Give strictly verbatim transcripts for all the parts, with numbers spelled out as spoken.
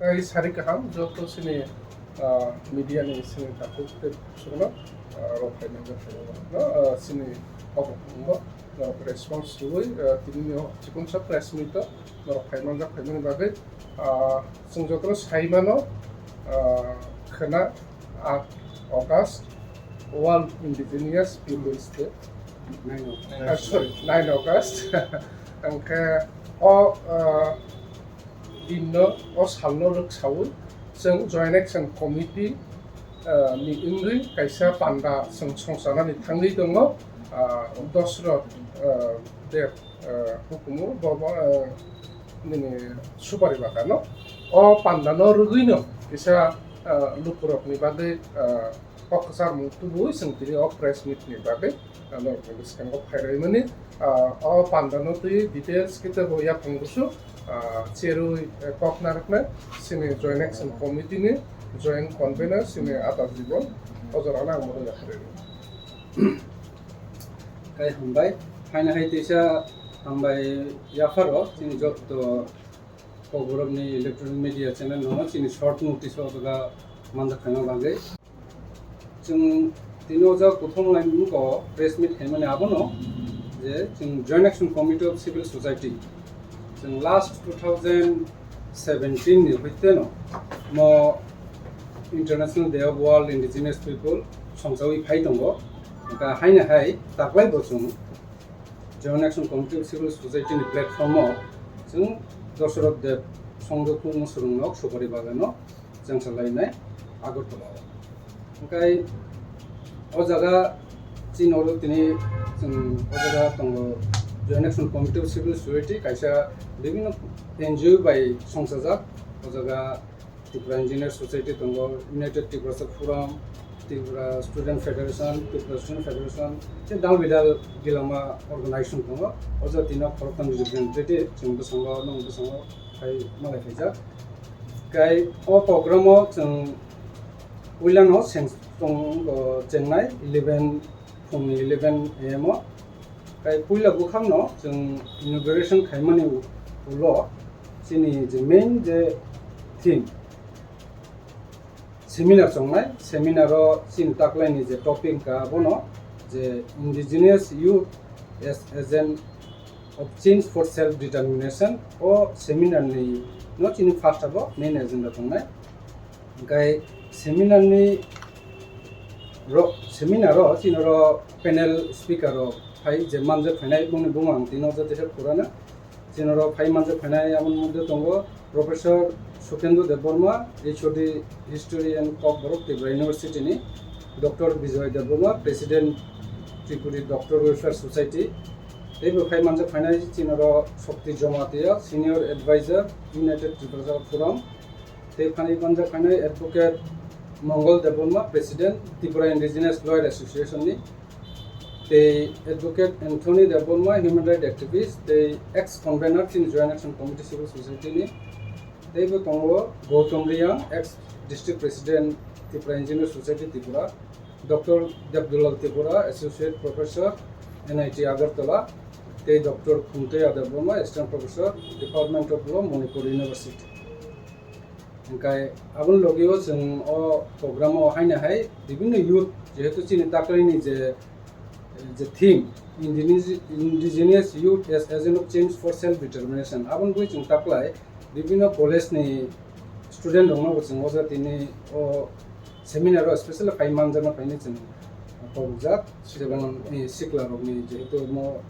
Ai sari kaham, joto sini, ah, media ni sini takhuk tei sugno, ah, rok phai nang jak phai nang no, ah, sini obo phungo, norok response rwui, ah, tini ni o chikon sa press meet o norok phai manjak phai mani bagwi, ah, chwng joto sai mano, ah, khwna aat August World Indigenous Peoples Day. Nine August. Ah, sorry, nine August. Hwnkhe o, ah, dinno, o salno rwksaui chwng Joint Action Committee, ah, ni wngwi kaisa panda chwng songchanani thangwi tongo, ah, Dosrot, ah, Deb, ah, hukumu bo, bo, ah, nini supari bagano. O pandano rwgwino kisa, ah, lukurokni bagwi, ah, kok kwcharmung tubui chwng tini o press meet ni bagwi, ah, norokni bwskango phailaimani, ah, o pandano twi details khe teibo yaphang busu, ah, cherwi, eh, kok narwknai sini Joint Action Committee ni Joint Convener sini Atal Jibon o jorano ang bono yaphai rwdi. Kai hambai, haino hai teisa hambai yapharo chini jotto kokborokni electronic media channel no chini short notice o jaga manjak khaima bagwi. Chwng tini o jaga kuthum laimung o press meet khaimani abono je chwng Joint Action Committee of Civil Society chwng last two thousand seventeen ni hoite no mo International Day of World Indigenous People songchawi phai tongo. Hwnkha haino hai taklai bo chwng Joint Action Committee of Civil Society ni platform o chwng Dosroth Deb Songdukhu Musurung nok supari bagano chengsa lainai Agartala o. Hwnkhe o jaga chini oro tini chwng o jaga tongo Joint Action Committee of Civil Society kaisa bibhinno N G O bai songchajak o jaga Tripura Engineer Society tongo, United Tiprasa Forum, Tripura Student Federation, Tripura Student Federation, tei dal bidal gilama organization tongo. O jatino khoroktham representative chwng bwskango, nwng bwskango khai malai phaijak. Kai o program o chwng puilano seng tongo chengnai eleven phungni eleven A M o. Kai puila bwkhakno chwng inauguration khaimani ulo chini je main je theme seminar chongnai, seminar o chini taklaini je topic wngkha abono je Indigenous Youth as Agent of Change for Self Determination, o seminar ni no chini first abo main agenda tongnai. Hwnkhe seminar ni ro-, seminar o chini oro panel speaker rok phai je manjak phainai bongni bumung ang tino jotesa phurana. Chini oro phai manjak phainai aboni moddhe tongo Professor Sukendra Debbarma, H O D History and Kokborok Tripura University ni, Doctor Bijoy Debbarma, President Tripuri Doctor Welfare Society, teibo phai manjak phainai chini oro Shakti Jamatia, Senior Advisor, United Tiprasa Forum, tei phani manjak phainai Advocate Mongol Debbarma, President Tripura Indigenous Lawyer Association ni, tei Advocate Anthony Debbarma, Human Rights Activist tei ex convener chini Joint Action Committee Civil Society ni, teibo tongo Gautam Reang, ex District President Tripura Engineer Society Tripura, Doctor Debdulal Tripura, Associate Professor, N I T Agartala, tei Doctor Khumtoya Debbarma, Assistant Professor, Department of Law, Manipur University. Hwnkhe aboni logi o chwng o program o haino hai bibhinno youth, jehetu chini taklaini je, je theme, Indigenous, Indigenous Youth as Agent of Change for Self Determination, aboni bagwi chwng taklai bibhinno college ni student rokno bo chwng o jatini o seminar o specially phai manjakna phainai chwng kobokjak, jemon, eh, sikla rokni jehetu omo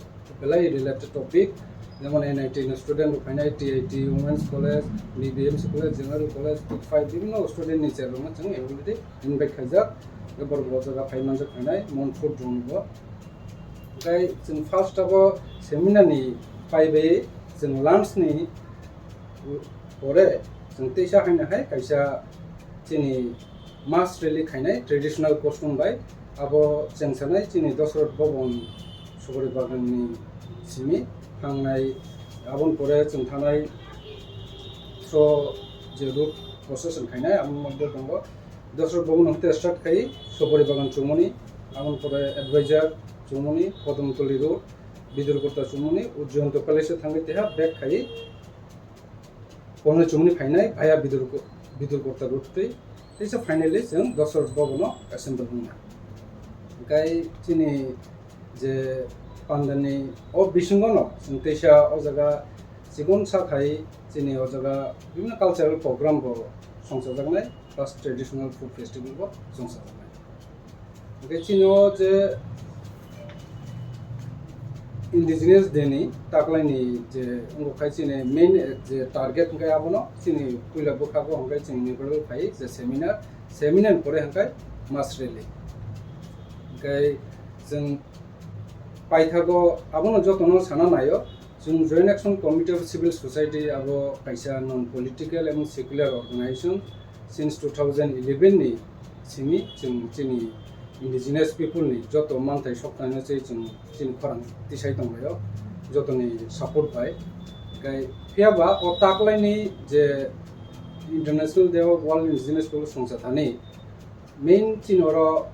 belai related topic, jemon N I T ni student rok phainai, T I T, Women's College, B B M C College, General College, Five, bibhinno student ni chair rokno chwng already invite khaijak, borok bo o jaga phai manjak phainai, Mon Food rokni bo. Hwnkhe chwng first abo seminar ni phaibai chwng lunch ni pore chwng teisa haino hai kaisa chini mass rally khainai traditional costume bai, abo chengsanai chini Dosrot Bhaban Suguri Bagan ni simi thangnai, aboni pore chwng thanai through je route procession khainai, aboni moddhe tongo Dosrot Bhaban hwnkhe start khai Suguri Bagan chumuni, aboni pore advisor chumuni, Kodamtoli road, Bidurgutta chumuni, Ujjayanta Palace o thangwi teha back khai Kono chumni phainai via Bidurko-, Bidurkota route twi, teisa finally chwng Dosor Bhavan-o assemble wngna. Hwnkhe chini je pandani o bisingono chwng teisa o jaga chikon sa khai chini o jaga bibhinno cultural program bo songchajaknai, plus traditional food festival bo songchajaknai. Hwnkhe chini o je Indigenous Day ni taklaini je wngkha chini main je target hwnkhe abono chini puila bwkhago hwnkhe chini memorial phai je seminar, seminar ni pore hwnkhe mass rally. Hwnkhe chwng paithago abono jotono sana naio, chwng Joint Action Committee of Civil Society abo kaisa non political ebong secular organization. Since two thousand eleven ni simi chwng chini indigenous people ni joto manthai soknaino se chwng chini khorang tisai tonglaio, jotoni support bai. Hwnkhe phiyaba o taklaini je International Day of World Indigenous People songcha thani main chini oro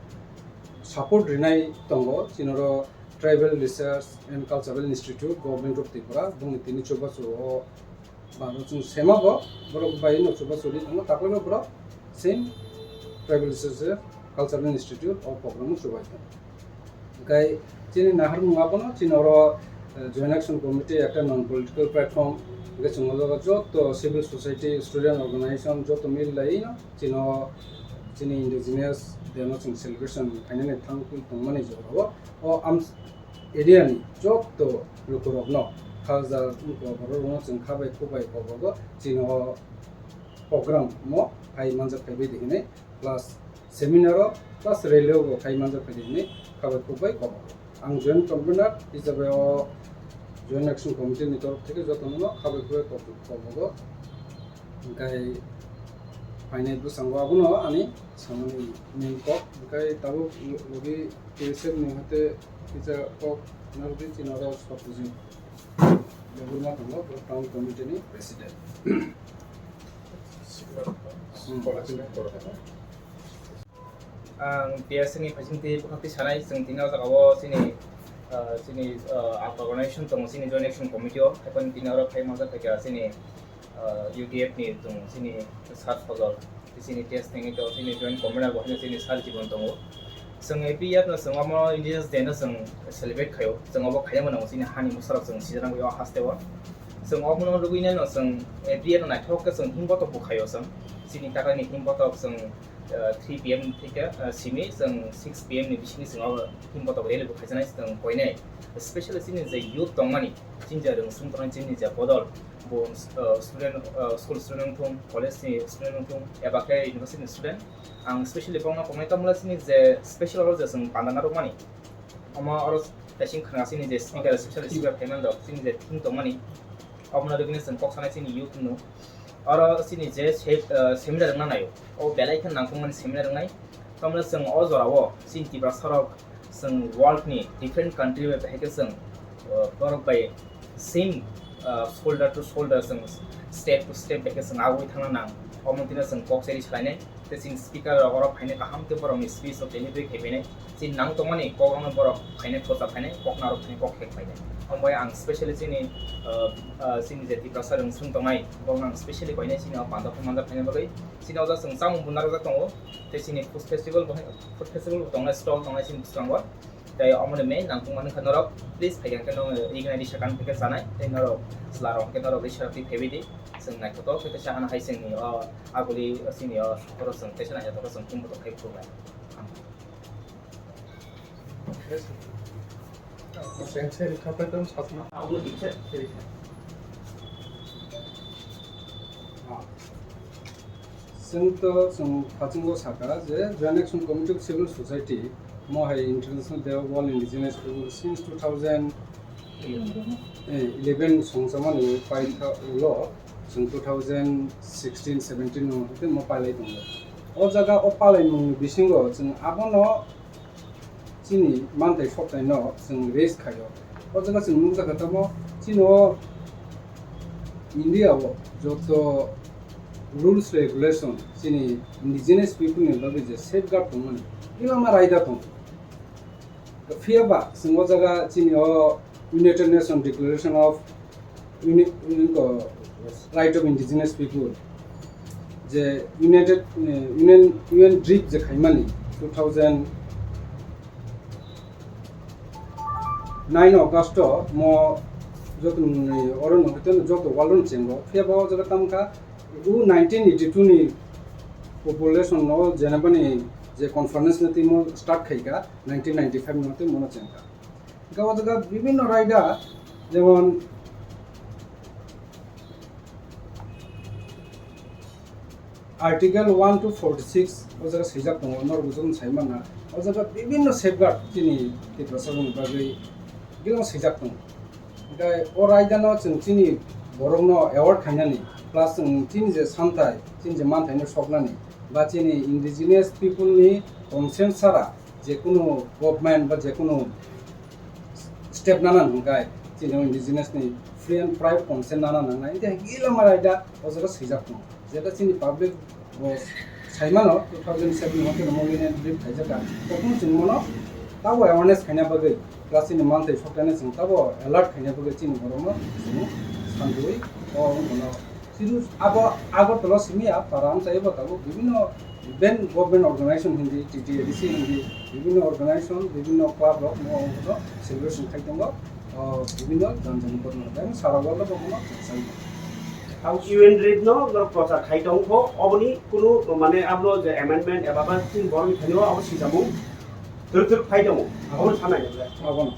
support rinai tongo, chini oro Tribal Research and Cultural Institute, Government of Tripura, bongni tini chubachu o Baro chwng sema bo, borok bai no chuba chuli tongo, takhwlaibo borok same tribal research cultural institute o program o chubai tongo. Hwnkhe chini naharmung abono chini oro, eh, Joint Action Committee ekta non political platform, hwnkhe chwng o jaga joto civil society, student organization joto mil lai no chini o chini indigenous day no chwng celebration khainani thang tongmani jora o, o am area ni joto lukurokno khalsa wngkha bororokno chwng kha bai khuk bai kobogo chini o program mo phai manjak phaibai di hinwi plus seminar o plus rally o bo phai manjak phai di hinwi kha bai khuk bai kobogo. Ang joint convener hisabe o Joint Action Committee ni torof theke jotono kha bai khuk bai kobogo. Hwnkhe phainai bwskango abono ani samani main kok, hwnkhe tabuk logi T S F ni hate kisa kok narwgwi chini oro Satyajit Debbarma tongo, bo town committee ni president. Hmm. Ang T S F ni phaisingtwi bwkhaktwi sanai, chwng tini o jaga o chini, ah, chini, ah, ang organization tongo, chini Joint Action Committee o, haikhe tini oro phai manjak kha chini, ah, U T F ni tongo, chini Sir Fojol, chini T S F ni tongo, chini Joint Convener bo haino chini Sir Jibon tongo. Chwng every year no chwng omo Indigenous Day no chwng celebrate khaio, chwng obo khaina mano chini hani musarok chwng sijaknai o haste o. Chwng omono rwgwino chwng every year no naithok khe chwng himbotok bo khaio chwng, chini takhani himbotok chwng ah, three P M theke, ah, simi chwng six P M ni bisingni chwng abo himbotok rally bo khaijaknai chwng koinai. Specially chini je youth tongmani, chini je rwngsung tongnai chini je bodol, bo, ah, student, ah, school student wngthung, college ni student wngthung, eba khe university ni student. Ang specially bongno koknai tongmani chini je special oro je chwng panda narwkmani. Omo oro kaising khwna chini je speaker, special speaker phaimani rok, chini je theme tongmani, omono rwgwino chwng kok sanai chini youth no. Oro chini je se-, ah, seminar wngna naio, o belai khe nangkukmani seminar wngnai. Tamni chwng o jorao chini Tiprasa rok chwng world ni different country bai bahai khe chwng, ah, borok bai same, ah, shoulder to shoulder chwng step to step bahai khe chwng agwi thangna nang. Omo tino chwng kok cheri salainai. Tei chini speaker rok oro phainai kaham khe borokni speech rok delivery khai phainai. Chini nang tongmani kok rokno borok phainai, khosa phainai, kok narwk phainai, kok khek phainai. Omo bai ang specially chini, ah, ah, chini je Tiprasa rwngsung tongnai, borokno ang specially koinai chini o panda phai manjak phaina bagwi. Chini o jaga chwng chamung bo narwkjak tongo. Tei chini food festival bo, food festival bo tongnai, stall tongnai chini bwskango. Tei omoni main nangkukmani khe norok, please, phai khe norok igna risa kan khe chanai, tei norok chwla rok khe norok risa rok twi phaibai di. Chwng naithotok khe teisa hano hai chwngni o aguli chini o sohoro chwng teisa naithotok khe chwng khum botok khai phuru bai. Chwng to chwng phasingo sakha je Joint Action Committee of Civil Society mo hai International Day of World Indigenous People since two thousand eleven songchamani paitha ulo chwng two thousand sixteen seventeen no hwnkhe mo pailai tongo. O jaga o palaimungni bisingo chwng abono chini manthai soknaino chwng raise khaio. O jaga chwng nukjakha tamo chini o India o joto rules regulation chini indigenous people ni bagwi je safeguard tongmani kwbangma raida tongo. Phiyaba chwng o jaga chini o United Nations Declaration of Uni-, Uni-, Right of Indigenous People, je United, eh, Union, U N DRIP je khaimani two thousand nine August o mo joto ni oro no hwteno joto world no chengo. Phiya ba o jaga tamkha u nineteen eighty-two ni population no jenabani je conference no timo start khaika nineteen ninety-five no tei mono chengka. Hingke o jaga bibinno raida, jemon Article one to forty-six o jaga swijak tongo, norok jotono sai manna. O jaga bibinno safeguard chini Tiprasa rokni bagwi gilong swijak tongo. Hingke o raida no chwng chini borok no aware khainani, plus chwng chini je santai, chini je manthai no soknani, ba chini indigenous people ni consent sara je kunu government ba je kunu step nana nangkhe, chini indigenous ni free and prior consent nana nangnai, hingke gila ma raida o jaga swijak tongo. Jeta chini public bo sai mano, two thousand seven hwnkhe no Union DRIP khaijak kha. Tokno chwng mono tabo awareness khaina bagwi, plus chini manthai sokthani chwng tabo alert khaina bagwi chini borokno chwng sanjui o mono Siru abo Agartala simi a para amchai bo tabuk bibinno ben government organization hindi, T T A D C hindi, bibinno organization, bibinno club rok mo ongno celebration khai tongo, o bibinno jan jani kormo bai sara world bo mo chai. Ang U N DRIP no norok prochar khai tong kho, oboni kunu mane abno je amendment eba ba tin borok ni thani o abo sijamung thwk thwk khai tongo, abo sanai le. Abono.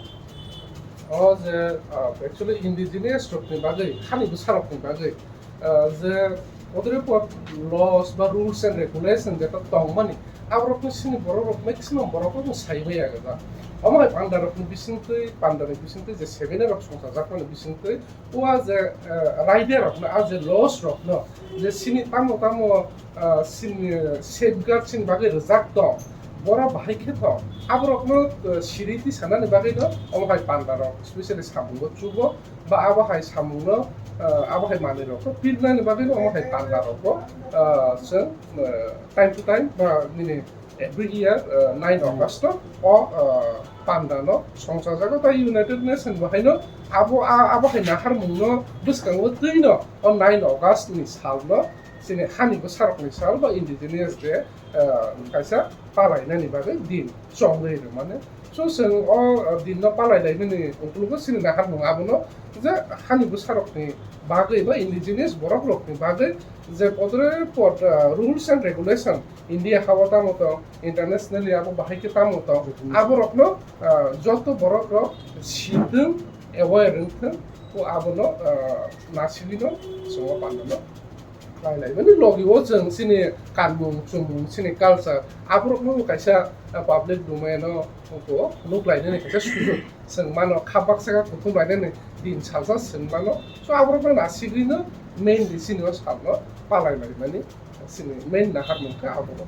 O je, ah, actually indigenous rokni bagwi, hani bwsarokni bagwi, ah, je odre pod laws ba rules and regulation jeta tongmani, aborokno sini borok rok maximum borok rok sai bai aga da. Omo hai panda rokni bisingtwi, panda ni bisingtwi je seven rok songchajak mani bisingtwi, o a je, ah, raida rokno, a je laws rokno, je sini tamo tamo, ah, sini safeguard sini bagwi rwjak tong, borok bahai khe tong, aborokno, ah, siri twi sanani bagwi no omo hai panda rok specially samungo chugo, ba abo hai samungno, ah, abo hai manwi rokno pirnani bagwi no omo hai panda rokbo, ah, chwng, ah, time to time ba nini every year, ah, nine August o, ah, panda no songchajago, tai United Nation bo haino abo, a-, abo hai naharmung no bwskango twi no o nine August ni sal no chini hani bwsarokni sal ba indigenous day, ah, kaisa palainani bagwi din chongwi rwmani. So, chwng o, ah, din no palai laimani ukulugo chini naharmung abono je hani bwsarokni bagwi ba indigenous borok rokni bagwi je podre pod, ah, rules and regulation India hao tamo tong, internationally abo bahai khe tamo tong, aborokno, ah, joto borok rok sitwng, aware wngthwng, o abono, ah, nasigwi no chwng o panda no. Lailai mani logi o chwng chini kanmung chumung chini culture aborokno kaisa, ah, public domain o bo nuk lainani kaisa sujok chwng mano, kha baksa kha kuthum lainani din salsa chwng mano. So aborokno nasigwi no mainly chini o salno palai lai mani chini main naharmung kha aborok.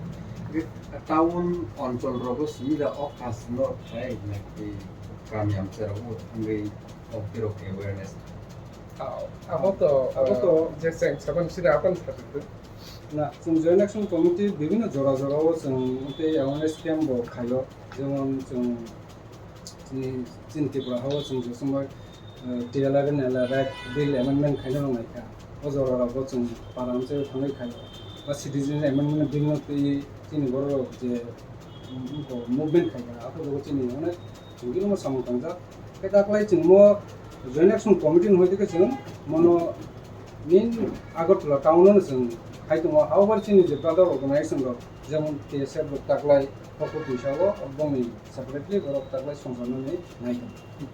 Town onchol rogo simi da o kaam no khai na ki kami amchai rogo thangwi o kirok awareness. Ah, abo to, abo to, ah, je cheng saban sida apan thajak. Na, chwng Joint Action Committee bibinno jora jora o chwng tei awareness camp bo khaio, jemon chwng chini, chini Tripura hao chwng je somoi, eh, T eleven L Right Bill amendment khaina rok naikha. O jora rok bo chwng para amchai thangwi khaio. Ba Citizen Amendment Bill no twi chini borok rok je, mm, movement khaikha, aphuru bo chini onek Chwng khe omo samung tangjak. Khe daklai chwng mo Joint Action Committee ni hoite khe chwng mono main Agartala town no chwng khai tongo. However, chini je brother organization rok, jemon T S F rok daklai Hokutwi sao, bongni separately borok daklai songcharnani nai tongo.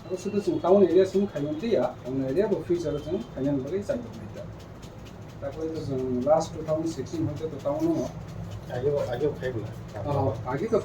Abo sudu chwng town area simi khaimani twiya, town area bo future o chwng khainani bagwi chai tongnai ta. Daklai to chwng last two thousand sixteen hoite to town no. Age bo, age bo khai bwla. Oh, age to